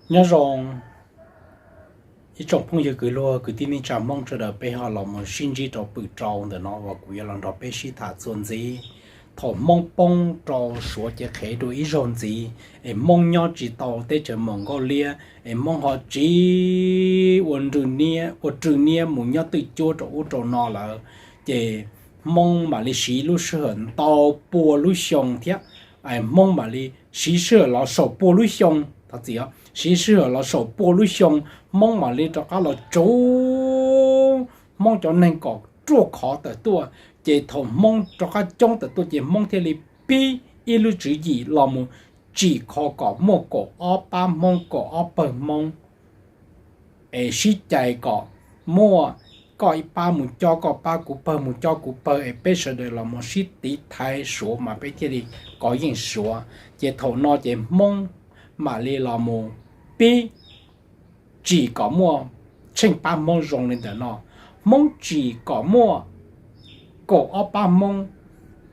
Nyob zoo ib tsoom phooj ywg kwv luag kwv tij neej tsa Hmoob sawv daws, peb ho los mus sib ntsib rau pwm rau ntawm no uas kuv yuav los nrog peb sib tham txuas ntxiv. Thaum Hmoob poob rau Suav cev qhev dua ib zaug ntxiv, es Hmoob nyob tsis tau teb chaws Moos Nkauj Liab, es Hmoob ho tsiv ua rwg niab mus nyob twj cuab rau ub rau no lawm, ces Hmoob mam li siv lub sij hawm ntau pua lub xyoo thiab. Hmoob mam li siv sij hawm los saum pua lub xyoo, thov txim, siv sij hawm los saum pua lub xyoo, Hmoob mam li rov qab los tsuv Hmoob cov neeg kom ruaj khov tawm tuaj. Ces thaum Hmoob rov qab coob tawm tuaj ces Hmoob thiaj li pib ib lub tswv yim los mus tsim kho kom muaj kaum ob pab Hmoob, kaum ob pawg Hmoob, es sib cais kom muaj koj ib pab mus coj koj pab, kuv pawg mus coj kuv pawg, es peb sawv daws los mus sib tiv thaiv Suav mas peb thiaj li kov yeej Suav. Ces thaum no ces Hmoob mam li los mus pib tsim kom muaj tsheej pab Hmoob zoo li ntawm no. Hmoob tsim kom muaj kaum ob pab Hmoob,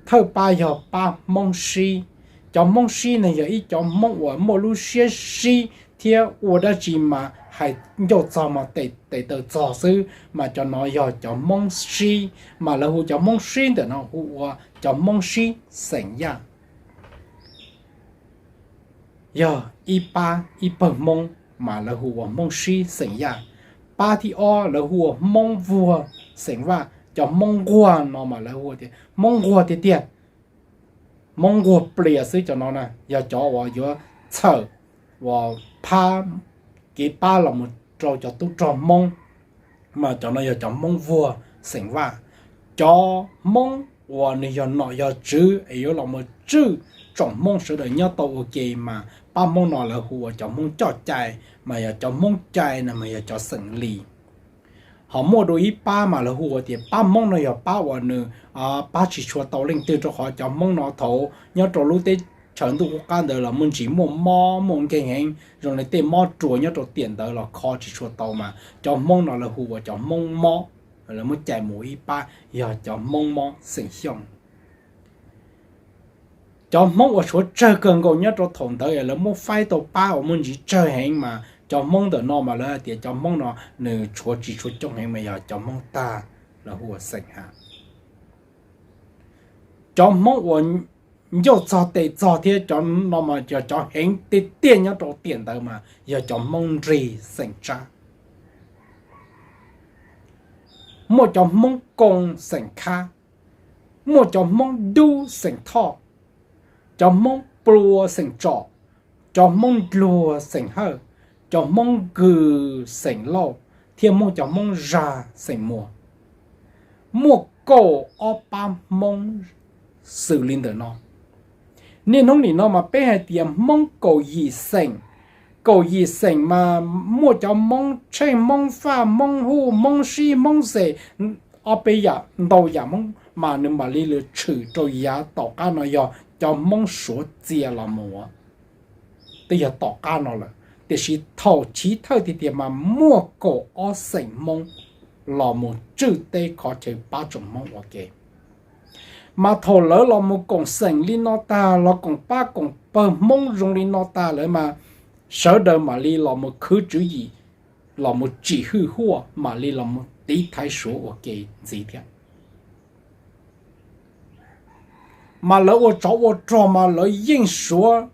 thawj pab yog pab Hmoob Sib. Cov Hmoob Sib no yog ib cov Hmoob uas muaj lub siab sib thiab ua dab tsi mas hais ncauj txog mas tes taw txog xwb, mas cov no yog cov Hmoob Sib, mas lawv hu cov Hmoob Sib ntawm no hu ua cov Hmoob Sib xeem Yaj. Yog ib pab ib pawg Hmoob mas lawv hu ua Hmoob Sib xeem Yaj. Pab thib ob lawv hu ua Hmoob Vuag xeem Vaj. Cov Hmoob Nquag no mas lawv hu tias Hmoob Nquag tiag tiag. Hmoob Nquag Plias xwb cov no na, yog cov uas yuav txhawm uas phab kev pab los mus rau cov tub rog Hmoob, mas cov no yog cov Hmoob Vuag xeem Vaj. Cov Hmoob uas nws yog nom yog tswv es yuav los mus tswj tsoom Hmoob sawv daws nyob tau ua ke mas pab Hmoob no lawv hu ua cov Hmoob Coj Cai, mas yog cov Hmoob Cai no mas yog cov xeem Lis. Ho muaj dua ib pab mas lawv hu ua tias pab Hmoob no yog pab uas nws pab tsis tshua tau leej twg, rau qhov cov Hmoob no thaum nyob rau lub teb chaws ntuj qub qab ntawd los muaj ntsis muaj mob muaj nkeeg heev, zoo li tej mob ruas nyob rau tiam ntawd los kho tsis tshua tau, mas cov Hmoob no lawv hu ua cov Hmoob mob, lawv muab cais mus ib pab yog cov Hmoob mob xeem Xyooj. Cov Hmoob uas suav tsawg kawg nkaus nyob rau thaum ntawd lawv muab faib tau pab uas muaj ntsis tsawg heev, mas cov Hmoob ntawm no mas lawv hais tias cov Hmoob no nws tshuav tsis tshua coob heev mas yog cov Hmoob tag, lawv hu ua xeem Ham. Cov Hmoob uas ncauj txog tes txog thiab cov no mas yog cov heev tiag tiag nyob rau tiam ntawd mas yog cov Hmoob Nrig xeem Tsab. Muaj cov Hmoob Koo xeem Khab, muaj cov Hmoob Dub xeem Thoj, cov Hmoob Plua xeem Tsom, cov Hmoob Ndluag xeem Hawj, cov Hmoob Nkws xeem Lauj, thiab muaj cov Hmoob Zag xeem Muas. Muaj kaum ob pab Hmoob xws li ntawm no. Niaj hnub nim no mas peb hais tias Hmoob kaum yim xeem, kaum yim xeem mas muaj cov Hmoob Tsheej, Hmoob Faj, Hmoob Huj, Hmoob Sib, Hmoob Xes, ob peb yam ntau yam Hmoob mas nws mam li lawv tshwm rau yav tom qab no yog cov Hmoob Suav txia los mus, twb yog tom qab no lawm. Tiam sis thaum chiv thawj tiag tiag mas muaj kaum ob xeem Hmoob los mus tswj teb qhov chaw pab tsoom Hmoob ua ke. Mas thaum lawv los mus koom xeem li no tag, los koom pab koom pawg Hmoob zoo li no tag lawm mas sawv daws mam li los mus khwv tswv yim, los mus tsim hwj huaj, mam li los mus tiv thaiv Suav ua ke ntxiv thiab. Mas lawv ua tsov ua rog mas lawv yeej Suav,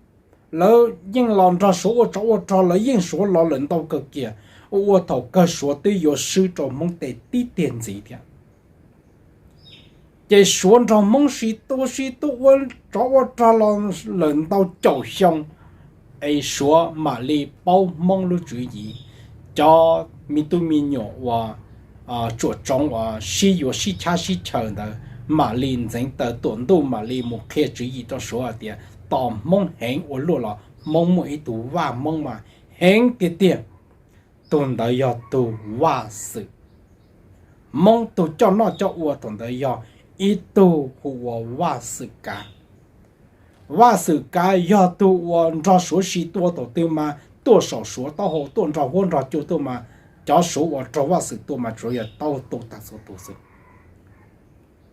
lawv yeej los nrog Suav ua tsov ua rog, lawv yeej Suav los lawm ntau kawg kiag, ua ua thaum kawg Suav twb yuav swb rau Hmoob tes tib tiag ntxiv thiab. Ces Suav nrog Hmoob sib tua sib tua ua tsov ua rog los lawm ntau caum xyoo, es Suav mam li paub Hmoob lub tswv yim. Cov me tub me nyuam uas tsuam tsoov uas sib yuav sib chab sib chaw ntawd mam li ntxeev taw tuam ntuj mam li mus qhia tswv yim rau Suav hais tias tos Hmoob heev ua luaj los Hmoob muaj ib tug Vaj Hmoob mas heev tiag tiag. Tus ntawd yog tus Vaj Xwm. Hmoob tus coj noj coj ua thaum ntawd yog ib tug hu ua Vaj Xwm Kav. Vaj Xwm Kav yog tus uas nrog Suav sib tua thaum twg mas tuaj saum Suav taub hau, tuaj nrog huab nrog cua tuaj mas cov Suav uas raug Vaj Xwm tua mas tsuas yog tau tu tag txhua tus xwb.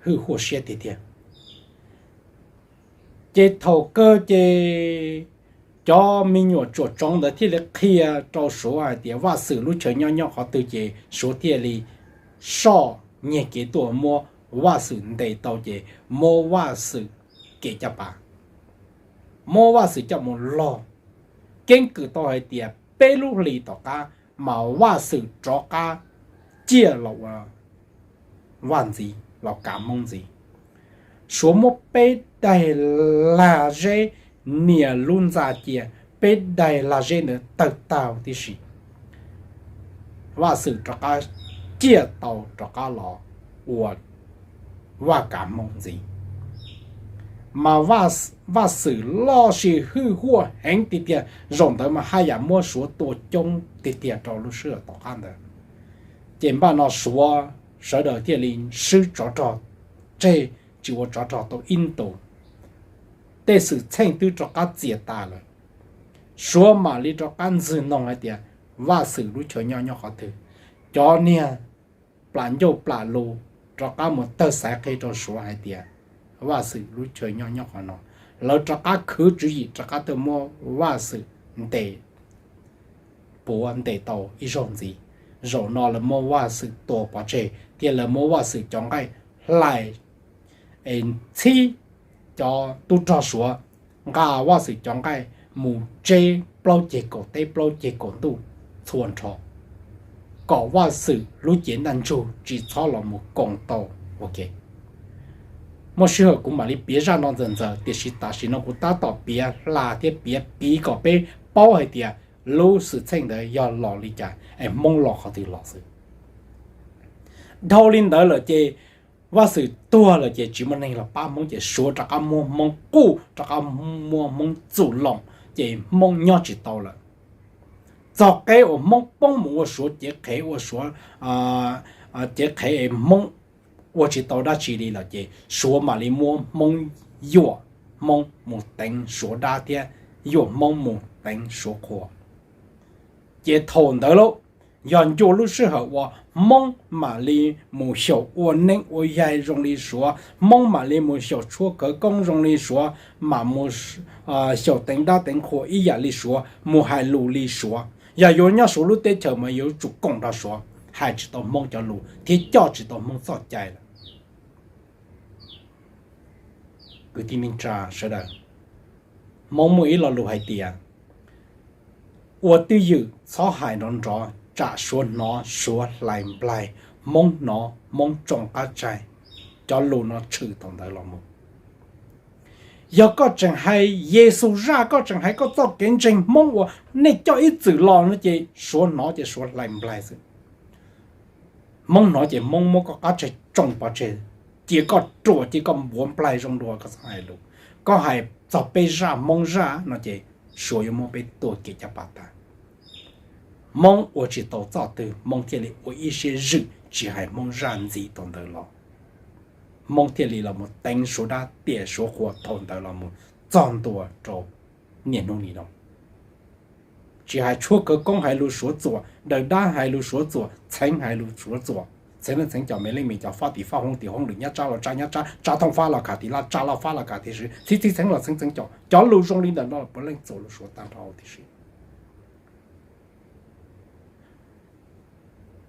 Hwj huaj siab tiag tiag. Ces thaum kawg ces Cov me nyuam tsuam tsoov ntawd thiaj li qhia rau Suav hais tias Vaj Xwm lub chaw nyob nyob qhov twg ces Suav thiaj li soj nyiag kev tuaj muab Vaj Xwm ntes tau ces muab Vaj Xwm kev caj pas, muab Vaj Xwm coj mus log. Keeb kwm tau hais tias peb lub hlis tom qab mas Vaj Xwm rov qab ciaj los ua Vaj ntxiv los kav Hmoob ntxiv. Suav muab peb daim lag zeb nias lub ntxa cia, peb daim lag zeb ntawd tawg tag tib si. Vaj Xwm rov qab ciaj tau rov qab los ua Vaj kav Hmoob ntxiv. Mas Vaj Xwm loj sis hwj huaj heev tiag tiag, zaum ntawd mas haj yam muab Suav tua coob tiag tiag rau lub sij hawm tom qab ntawd. Ces npaj no Suav sawv daws thiaj li swb tsov rog tseg, tsis ua tsov rog tau ib ntus. Tej xwm txheej twb rov qab txias tas lawm. Suav mam li rov qab ntxwg noog hais tias Vaj Xwm lub chaw nyob nyob qhov twg. Cov niag plam ncauj plam lus rov qab mus tawg xaiv qhia rau Suav hais tias Vaj Xwm lub chaw nyob nyob qhov no. Lawv rov qab khwv tswv yim rov qab tuaj muab Vaj Xwm ntes puav ntes tau ib zaug ntxiv. Zaum no lawv muab Vaj Xwm tua pov tseg thiab lawv muab Vaj Xwm cov nqaij hlais es txhib cov tub rog Suav nqa Vaj Xwm cov nqaij mus tseb plaub ceg kaum teb plaub ceg kaum ntuj txhua nrho, kom Vaj Xwm lub cev ntaj ntsug tsis txhob los mus koom tau ua ke. Muaj sij hawm kuv mam li piav zaj no ntxawm ntxawm, tiam sis tam sim no kuv tab tom piav hla thiab piav piv kom peb paub hais tias lub xwm txheej ntawd yog los li cas es Hmoob los qhov twg los xwb. Dhau li ntawd lawm ces Vaj Xwm tuag lawm ces tsis muaj neeg los pab Hmoob ces Suav rov qab muab Hmoob quj, rov qab muab Hmoob txum loo, ces Hmoob nyob tsis tau lawm. Txog qeb uas Hmoob poob mus ua Suav cev qhev, ua Suav cev qhev es Hmoob ua tsis tau dab tsi li lawm ces Suav mam li muab Hmoob yuam, Hmoob mus teev Suav dab thiab yuam Hmoob mus teev Suav qhua. Ces thaum ntawd lauj, yog ncua lub sij hawm uas Hmoob mam li mus xyaum ua neeb ua yaig zoo li Suav, Hmoob mam li mus xyaum tshuab khawv koob zoo li Suav, mam mus xyaum teev dab teev qhua ib yam li Suav, mus hais lus li Suav. Yog yuav nyob Suav lub teb chaws mas yuav tsum koom nrog Suav, hais tsis tau Hmoob cov lus thiab coj tsis tau Hmoob txoj cai lawm. Kwv tij neej tsa sawv daws, Hmoob muaj ib lo lus hais tias, ua twj ywm txhob hais nrov nrov tsam Suav hnov Suav hlais nplaig, Hmoob hnov Hmoob tsoo qab tsaig. Cov lus no tshwm thaum ntawd los mus. Yog koj tseem hais Yexus zaj, koj tseem hais koj txoj kev ntseeg Hmoob uas nej coj ib txwm los no ces Suav hnov ces Suav hlais nplaig xwb. Hmoob hnov ces Hmoob muab koj qab tsaig tsoo pov tseg, cia koj ruam, cia koj npuav nplaig zoo dua koj txhob hais lus. Koj hais txog peb zaj Hmoob zaj no ces Suav yuav muab peb tua kev caj pas tag. Hmoob ua tsis tau txoj twg Hmoob thiaj li ua ib siab zwm tsis hais Hmoob zaj ntxiv thaum ntawd los. Hmoob thiaj li los mus teev Suav dab tiam Suav qhua thaum ntawd los mus txog ntua rau niaj hnub nim no. Tsis hais tshuab khawv koob hais lus Suav txuam, daws dab hais lus Suav txuam, txheev hais lus Suav txuam, txheev leej txheev cov, me leej me cov, faj tim faj, hoob tim hoob, lwm nyab tsab los tsa nyab tsab, tsa thooj fab los khav tim laj, tsa laj fab los khav tim swv, txhiv txhiv txheev los txheev txheev cov, cov lus zoo li ntawm no puav leej txuam lus Suav tag nrho huv tib si.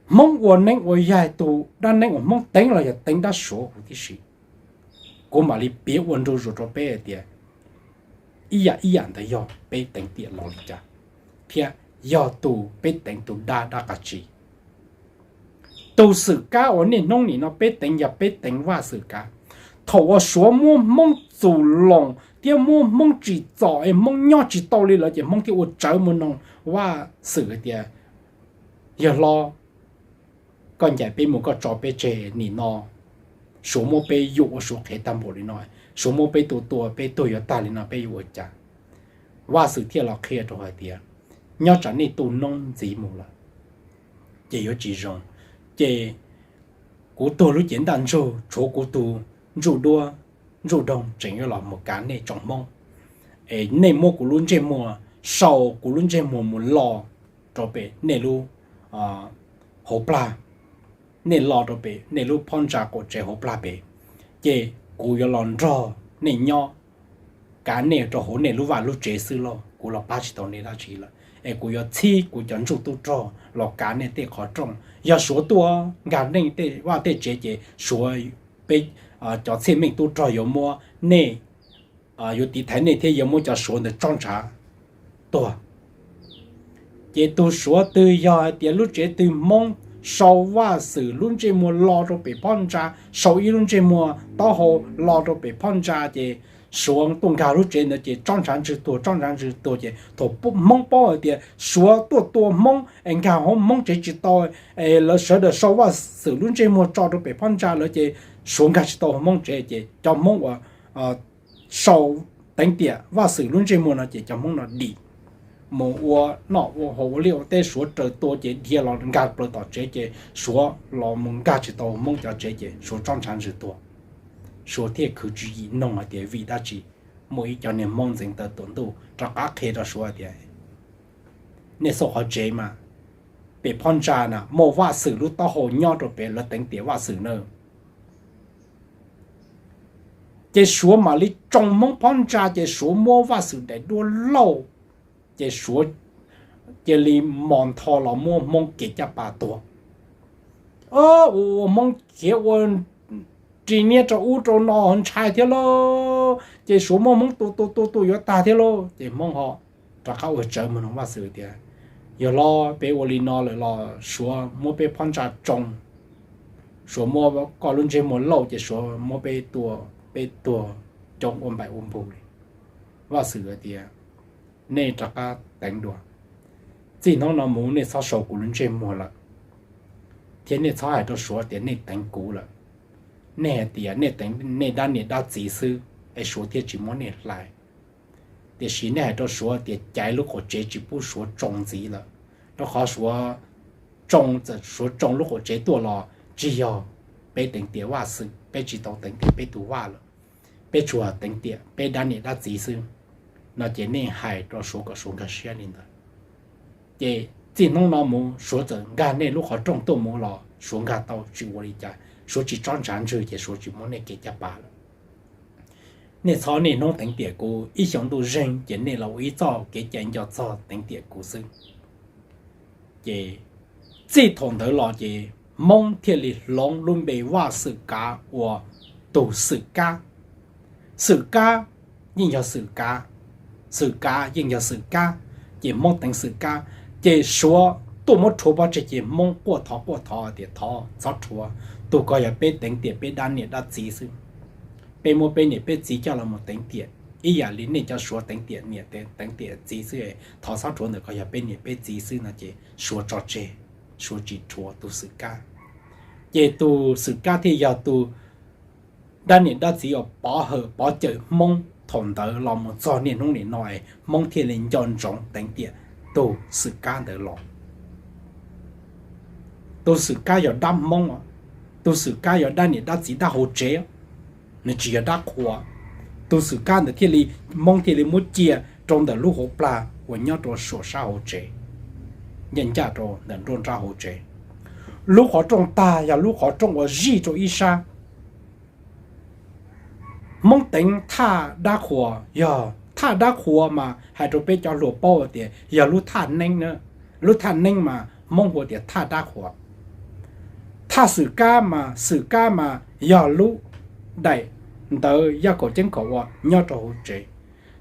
Hmoob ua neeb ua yaig, tus dab neeb uas Hmoob teev los yog teev dab Suav huv tib si. Kuv mam li piav ua ntu zus rau peb hais tias ib yam ib yam ntawd yog peb teev tiam los li cas, thiab yog tus peb teev tus dab dab qab tsi. Tus xwm kab uas niaj hnub nim no peb teev yog peb teev Vaj Xwm Kab. Thaum uas Suav muab Hmoob txum loos thiab muab Hmoob tsim txom es Hmoob nyob tsis tau li lawm ces Hmoob thiaj ua tsawv mus noog Vaj Xwm hais tias, yawg hlob, koj ncaim peb mus, koj tso peb tseg nim no, Suav muab peb yuam ua Suav qhev tag npaum li no, Suav muab peb tua tua peb tuag yuav tag li no peb yuav ua cas? Vaj Xwm thiaj los qhia rau hais tias, nyob tsam nej tu noob ntxiv mus lawm ces yuav tsis zoo. Ces kuv tuag lub cev ntaj ntsug, tshuav kuv tus ntsuj duab ntsuj doog tseem yuav los mus kav nej tsoom Hmoob. Es nej muab kuv lub ntsej muag, sau kuv lub ntsej muag mus lo rau pem nej lub hauv plag, nej lo rau pem nej lub phab ntsa qaum tsev hauv plag pem, ces kuv yuav los nrog nej nyob, kav nej rau hauv nej lub vaj lub tsev xwb lauj. kuv los pab tsis tau nej dab tsi lawm, es kuv yuav txhib kuv cov ntsuj tub rog los kav nej tej qhov rooj. Yog Suav tuaj nkag nej tej vaj tej tsev ces Suav, peb cov txhiaj meej tub rog yuav muab nej, yuav tiv thaiv nej thiab yuav muab cov Suav ntawd tsob ntshav tuag. Ces tus Suav twg yog hais tias lub tsev twg Hmoob sau Vaj Xwm lub ntsej muag lo rau pem phab ntsa, sau ib lub ntsej muag taub hau lo rau pem phab ntsa ces Suav tuaj nkag lub tsev ntawd ces tsob ntshav ntswg tuag, tsob ntshav ntswg tuag ces thaum Hmoob paub hais tias Suav tuaj tua Hmoob es nkag hauv Hmoob tsev tsis tau, es lawv sawv daws sau Vaj Xwm lub ntsej muag tso rau pem phab ntsa lawm ces Suav nkag tsis tau Hmoob tsev ces cov Hmoob uas sau teev tiam Vaj Xwm lub ntsej muag no ces cov Hmoob no dim mus ua noj ua haus ua liaj ua teb, Suav raws tua ces dhia los nkag plaws tom tsev ces Suav los mus nkag tsis tau Hmoob cov tsev ces Suav tsob ntshav ntswg tuag. Suav thiaj khwv tswv yim noog hais tias vim dab tsi muaj ib co niag Hmoob ntxeev taw tuam ntuj rov qab qhia rau Suav tias nej xauj qhov tsev mas pem phab ntsa na muaj Vaj Xwm lub taub hau nyob rau pem, lawv teev tiam Vaj Xwm na. Ces Suav mam li tsoo Hmoob phab ntsa ces Suav muab Vaj Xwm daim duab lauj, ces Suav cia li mos ntho los muab Hmoob kev caj pas tuag. Ua Hmoob khiav ua ri niab rau ub rau no ntshai thiab lauj, ces Suav muab Hmoob tua tua tua tua yuav tag thiab lauj, ces Hmoob ho rov qab ua tsawv mus nug Vaj Xwm tias yog los peb ua li no lawm los Suav muab peb phab ntsa tsoo, Suav muab koj lub ntsej muag lauj ces Suav muab peb tua, peb tuag coob ua npaim ua npug li. Vaj Xwm hais tias nej rov qab teev dua, txij hnub no mus nej txhob sau kuv lub ntsej muag lawm, thiab nej txhob hais rau Suav tias nej teev kuv lawm. Nej hais tias nej teev nej dab niam dab txiv xwb es Suav thiaj tsis muab nej hlais. Tiam sis nej hais rau Suav tias caiv lub qaum tsev tsis pub Suav tsoo ntxiv lawm, rau qhov Suav tsoo, txawm Suav tsoo lub qaum tsev tuaj los tsis yog peb teev tiam Vaj Xwm, peb tsis tau teev tiam peb tus vaj lawm, peb tsuas teev tiam peb dab niam dab txiv xwb no ces nej hais rau Suav kom Suav nkag siab li ntawd. Ces txij hnub no mus Suav txawm nkag nej lub qhov rooj tuaj mus los Suav nkag tau tsis ua li cas, Suav tsis tsob ntshav ntswg ces Suav tsis muab nej kev caj pas lawm. Nej txhob niaj hnub teev tiam kuv, ib xyoo ntuj zeeg ces nej los ua ib txoj kev cai nco txog teev tiam kuv xwb. Ces txij thaum ntawd los ces Hmoob thiaj li hloov lub npe Vaj Xwm Kav ua tus Xwm Kab. Xwm Kab yeej yog Xwm Kav, Xwm Kav yeej yog Xwm Kab, ces Hmoob teev Xwm Kab. Ces Suav tuaj muab rhuav pov tseg ces Hmoob quaj thov quaj thov tias thov txhob rhuav, tus ko yog peb teev tiam peb dab niam dab txiv xwb. Peb muab peb niam peb txiv coj los mus teev tiam ib yam li nej cov Suav teev tiam niam teev tiam txiv xwb, thov txhob rhuav, ntawm ko yog peb niam peb txiv xwb no ces Suav tso tseg, Suav tsis rhuav tus Xwm Kab. Ces tus Xwm Kab thiaj yog tus dab niam dab txiv uas pov hawm pov cawm Hmoob thaum ntawd los mus txog niaj hnub nim no es Hmoob thiaj li nco ntsoov teev tiam tus Xwm Kab ntawd los. Tus Xwm Kab yog dab Hmoob, tus Xwm Kab yog dab niam dab txiv dab hauv tsev, nws tsis yog dab qhua. Tus Xwm Kab ntawd thiaj li, Hmoob thiaj li muab cia rau ntawm lub hauv plag uas nyob rau saum sab hauv tsev, ncaj ncaj rau ntawm nruab nrab hauv tsev. Lub qhov rooj tag yog lub qhov rooj uas zij rau ib sab. Hmoob teev thaj dab qhua, yog thaj dab qhua mas hais rau peb cov hluas paub tias yog lub thaj neeb na. Lub thaj neeb mas Hmoob hu tias thaj dab qhua. Thaj Xwm Kab mas, Xwm Kab mas yog lub daim ntawv yaj kaum ceeb kaum uas nyob rau hauv tsev.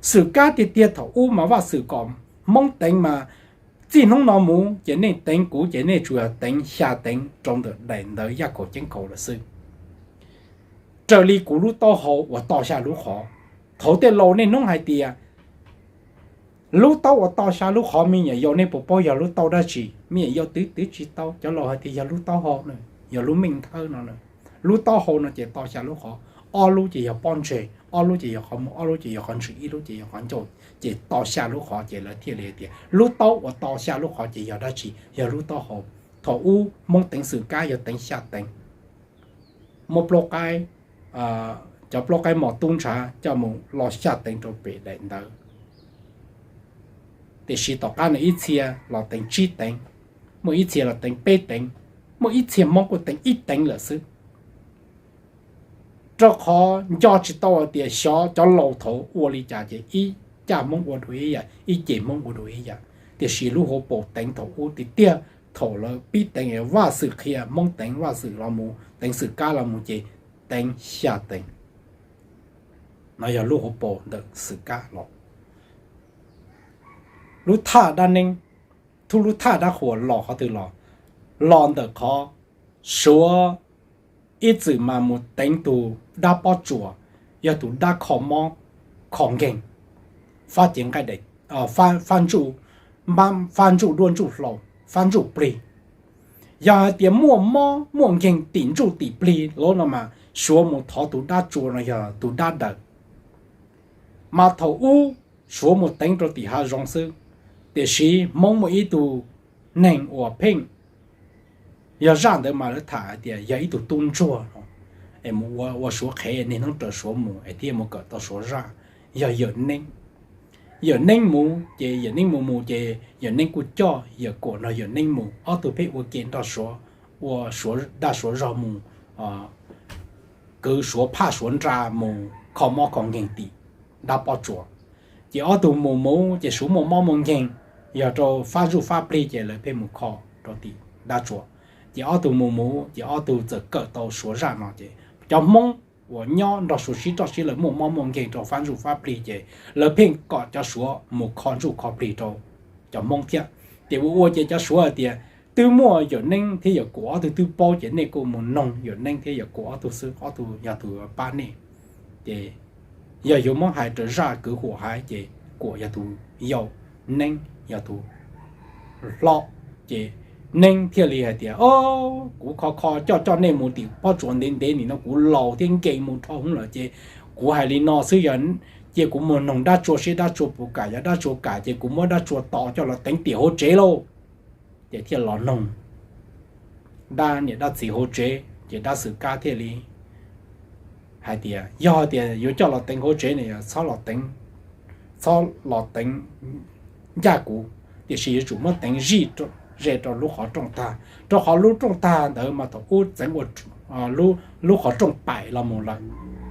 Xwm Kab tiag tiag thaum ub mas Vaj Xwm kom Hmoob teev mas txij hnub no mus ces nej teev kuv ces nej tsuas yog teev xya teev rau ntawm daim ntawv yaj kaum ceeb kaum lawm xwb, raws li kuv lub taub hau uas to xya lub qhov. Thaum tej laus niaj hnub hais tias lub taub uas to xya lub qhov, me nyuam yaus nej puas paub yog lub taub dab tsi? Me nyuam yaus twv twv tsis tau, cov laus hais tias yog lub taub hau na, yog lub meej nthawb no na. Lub taub hau no ces to xya lub qhov, ob lub ces yog pob ntseg, ob lub ces yog qhov muag, ob lub ces yog qhov ntswg, ib lub ces yog qhov ncauj, ces to xya lub qhov ces lawv thiaj li hais tias lub taub uas to xya lub qhov ces yog dab tsi? Yog lub taub hau. Thaum ub Hmoob teev Xwm Kab yog teev xya teev, muab plaub qaib, cov plaub qaib mos tub ntshav coj mus lo xya teev rau pem daim ntawv. Tiam sis tom qab no ib txhia los teev tsib teev, muaj ib txhia los teev peb teev, muaj ib txhia Hmoob kuj teev ib teev lawm xwb. Rau qhov nco tsis tau hais tias xyov cov laus thaud ua li cas ces ib caj Hmoob ua dua ib yam, ib ce Hmoob ua dua ib yam. Tiam sis lub hauv paus teev thaum ub tiag tiag, thaum lawv pib teev, Vaj Xwm qhia Hmoob teev Vaj Xwm los mus, teev Xwm Kab los mus ces teev xya teev. No yog lub hauv paus ntawm Xwm Kab los. Lub thaj dab neeb, thub lub thaj dab qhuas los qhov twg los? Los ntawm qhov Suav ib txwm mas mus teev tus dab pob tsuas, yog tus dab kho mob kho nkeeg, fab cev nqaij, fab ntsuj, fab ntsuj duaj ntsuj hlauv, fab ntsuj plig. Yog hais tias muaj mob muaj nkeeg tim ntsuj tim plig lawm no mas Suav mus thov tus dab tsua no yog tus dab daws. Mas thaum ub Suav mus teev rau tim hav zoov xwb, tiam sis Hmoob muaj ib tug neeg uas pheej yog zaj ntawd mas lawv tham hais tias yog ib tug tub ntsuag no, es mus ua ua Suav qhev, niaj hnub raws Suav mus es thiaj mus kawm tau Suav zaj, yog Yawm Neeb. Yawm Neeb mus ces Yawm Neeb mus mus ces Yawm Neeb kuj coj Yawm Kuam nrog Yawm Neeb mus, ob tug pheej ua ke nrog Suav, ua Suav dag Suav zog mus, kwv Suav phaj Suav nra mus kho mob kho nkeeg tim dab pob tsuas. Ces ob tug mus mus ces Suav muaj mob muaj nkeeg, yog rau fab ntsuj fab plig ces lawv pheej mus kho rau tim dab tsua. Ces ob tug mus mus ces ob tug txawm kawm tau Suav zaj no ces cov Hmoob uas nyob nrog Suav sib roj sib lawv muaj mob muaj nkeeg rau fab ntsuj fab plig ces lawv pheej kom cov Suav mus kho ntsuj kho plig rau cov Hmoob thiab. Ces ua ua ces cov Suav hais tias twb muaj Yawm Neeb thiab Yawm Kuam ob tug twb paub ces nej kuj mus noog Yawm Neeb thiab Yawm Kuam ob tug xwb, ob tug yog tus pab nej. Ces yog yuav muab hais raws zaj kwv huam hais ces Kuam yog tus yau, Neeb yog tus hlob. Ces Neeb thiaj li hais tias, o, kuv kho kho coj coj nej mus tim pob tsuas ntev ntev nim no kuv laus thiab nkees mus dhau hwv lawm ces kuv hais li no xwb, yog cia kuv mus noog dab tsua seb dab tsua puas kam, yog dab tsua kam ces kuv muab dab tsua tos coj los teev tim hauv tsev lauj. Ces thiaj los noog dab niam dab txiv hauv tsev ces dab Xwm Kab thiaj li hais tias yog tias yuav coj los teev hauv tsev ne, txhob los teev, txhob los teev ncaj kuv, tiam sis yuav tsum muab teev zij ze rau lub qhov rooj tag, rau qhov lub rooj tag ntawd mas thaum ub txeev ua lub qhov rooj paim los mus lawm.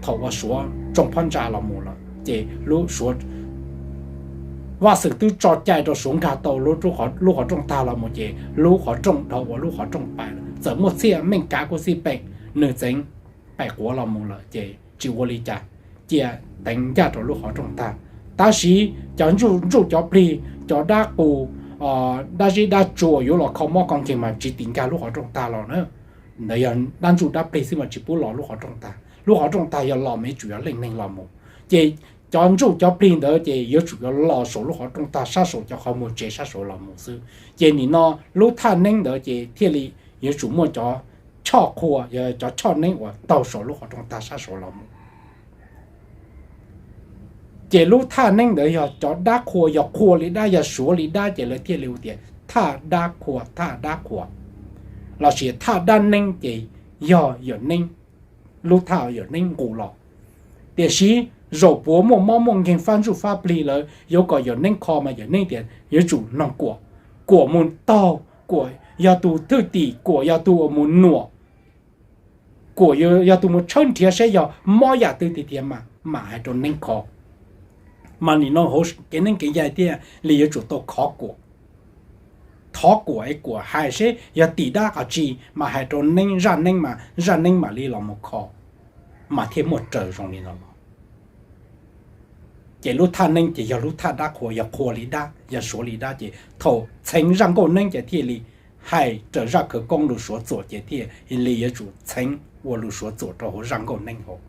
Thaum uas Suav tsoo phab ntsa los mus lawm ces lub Suav, Vaj Xwm twb tso cai rau Suav nkag tau lub qhov rooj tag los mus ces lub qhov rooj dhau ua lub qhov rooj paim lawm. Txawm muaj txhiaj Meej Kav kuj xij peem, nws txeev paim quav los mus lawm ces tsis ua li cas, cia teev ncaj rau lub qhov rooj tag. Tab sis cov ntsuj cov plig, cov dab qus, dab zeb dab tsua yuav los kho mob kho nkeeg mas tsis tim nkag lub qhov rooj tag los na. Ntawd yog dab ntsuj dab plig xwb mas tsis pub los lub qhov rooj tag. Lub qhov rooj tag yog los mas yuav tsum yog leej neeg los mus. Ces cov ntsuj cov plig ntawd ces yuav tsum yuav los saum lub qhov rooj tag sab saum cov qhov muag tsev sab saud los mus xwb. Ces nim no lub thaj neeb ntawd ces thiaj li yuav tsum muaj cov choj qhua, yog cov choj neeb uas taug saum lub qhov rooj tag sab saud los mus. Ces lub thaj neeb ntawd yog cov dab qhua, yog qhua li dab, yog suav li dab ces lawv thiaj li hu tias thaj dab qhua, thaj dab qhua, lossis thaj dab neeb ces yog yawm neeb, lub thaj yawm neeb nqus los. Tiam sis zaum puav muaj mob muaj nkeeg fab ntsuj fab plig lawm yuav kom yawm neeb kho mas yawm neeb tias yuav tsum noog kuam, kuam mus taug, kuam yog tus thwj tim, kuam yog tus uas mus nuam, kuam yog tus mus tshawb nrhiav saib yog mob yam twg tiag tiag mas mam hais rau neeb kho. Mas nim no hauv kev neeb kev yaig thiaj li yuav tsum tau khov kuam, thov kuam es kuam hais seb yog tim dab qhov tsi mas hais rau neeb, zaj neeb mas zaj neeb mam li los mus kho, mas thiaj muaj raws zoo li no los. Ces lub thaj neeb ces yog lub thaj dab qhua, yog qhua li dab, yog suav li dab ces thaum txheev zaj nkauj neeb ces thiaj li hais raws zaj khawv koob lus suav txuam ces thiaj li yuav tsum txheev ua lus suav txuam rau hauv zaj nkauj neeb hauv.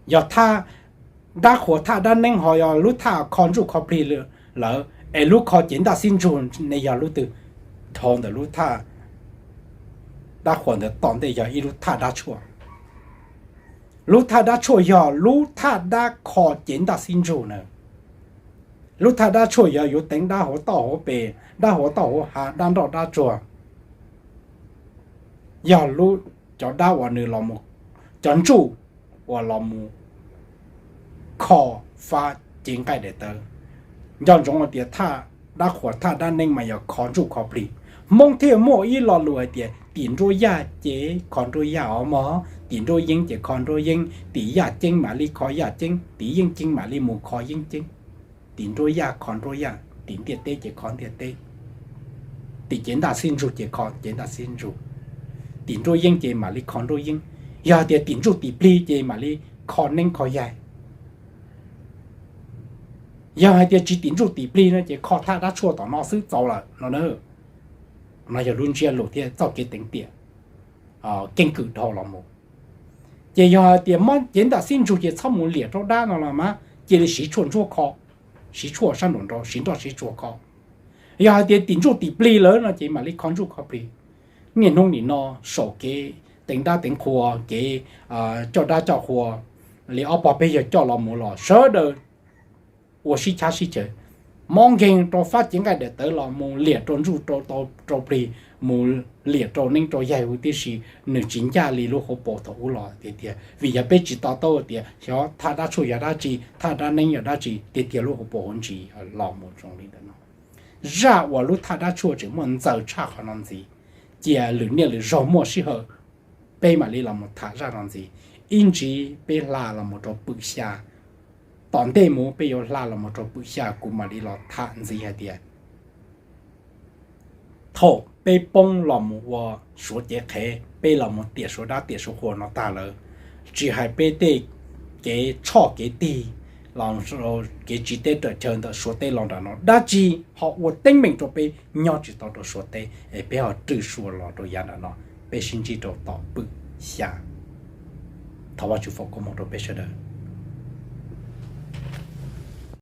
Yog thaj dab qhua thaj dab neeb ho yog lub thaj kho ntsuj kho plig lawm es lub kho cev ntaj xib ntsug ne yog lub twg? Dhau ntawm lub thaj dab qhua ntawd tom ntej yog ib lub thaj dab tshuaj. Lub thaj dab tshuaj yog lub thaj dab kho cev ntaj xib ntsug na. Lub thaj dab tshuaj yog yuav teev dab hauv toj hauv pes, dab hauv toj hauv hav, dab nroj dab tsuag. Yog lub, cov dab uas nws los, cov ntsuj uas los mus kho fab cev nqaij daim tawv. Nco ntsoov hais tias thaj dab qhua thaj dab neeb mas yog kho ntsuj kho plig. Hmoob thiaj muaj ib lo lus hais tias tim nruab yaj ces kho nruab yaj os mog, tim nruab yeeb ces kho nruab yeeb, tim yaj ceeb mam li kho yaj ceeb, tim yeeb ceeb mam li mus kho yeeb ceeb. Tim nruab yaj kho nruab yaj, tim ntiaj teb ces kho ntiaj teb, tim cev ntaj xib ntsug ces kho cev ntaj xib ntsug, tim nruab yeeb ces mam li kho nruab yeeb. Yog hais tias tim ntsuj tim plig ces mam li kho neeb kho yaig. Yog hais tias tsis tim ntsuj tim plig no ces kho thaj dab tshuaj tom no xwb txaus lawm no. No yog lub ntsiab lus thiab txoj kev teev tiam keeb kwm dhau los mus. Ces yog hais tias mob cev ntaj xib ntsug ces txhob mus liam rau dab no los mas cia li siv tshuaj ntsuab kho, siv tshuaj sab nraum nraud, siv nroj siv tsuag kho. Yog hais tias tim ntsuj tim plig lawm no ces mam li kho ntsuj kho plig. Niaj hnub nim no saum kev teev dab teev qhua, kev coj dab coj qhua, li ob pog peb yawg coj los mus los sawv daws ua sib chab sib chaws, mob nkeeg rau fab cev nqaij daim tawv los mus liam rau ntsuj rau plig, mus liam rau neeb rau yaig huv tib si. Nws tsis ncaj li lub hauv paus thaum ub los tiag tiag, vim yog peb tsis to taub tias xyov thaj dab tshuaj yog dab tsi, thaj dab neeb yog dab tsi, tiag tiag lub hauv paus hauv ntsis los mus zoo li ntawm no. Zaj uas lub thaj dab tshuaj tseem muaj ntxaws tshaj qhov no ntxiv, cia lwm niaj lwm zaug muaj sij hawm peb mam li los mus tham zaj no ntxiv. Ib ntsis peb hla los mus rau pwm xya, tom ntej mus peb yuav hla los mus rau pwm xya kuv mam li los tham ntxiv hais tias thaum peb poob los mus ua Suav cev qhev, peb los mus tiam Suav dab tiam Suav qhua no tag lawm, tsis hais peb tej kev tshoj kev tig los, kev tsiv teb raws chaw ntawm Suav teb los nram no dab tsi ho ua teeb meem rau peb nyob tsis tau rau Suav teb es peb ho rwg Suav los rau yav nram no. Peb sib ntsib rau tom pwm xya. Thov Vajtswv foom koob hmoov rau peb sawv daws.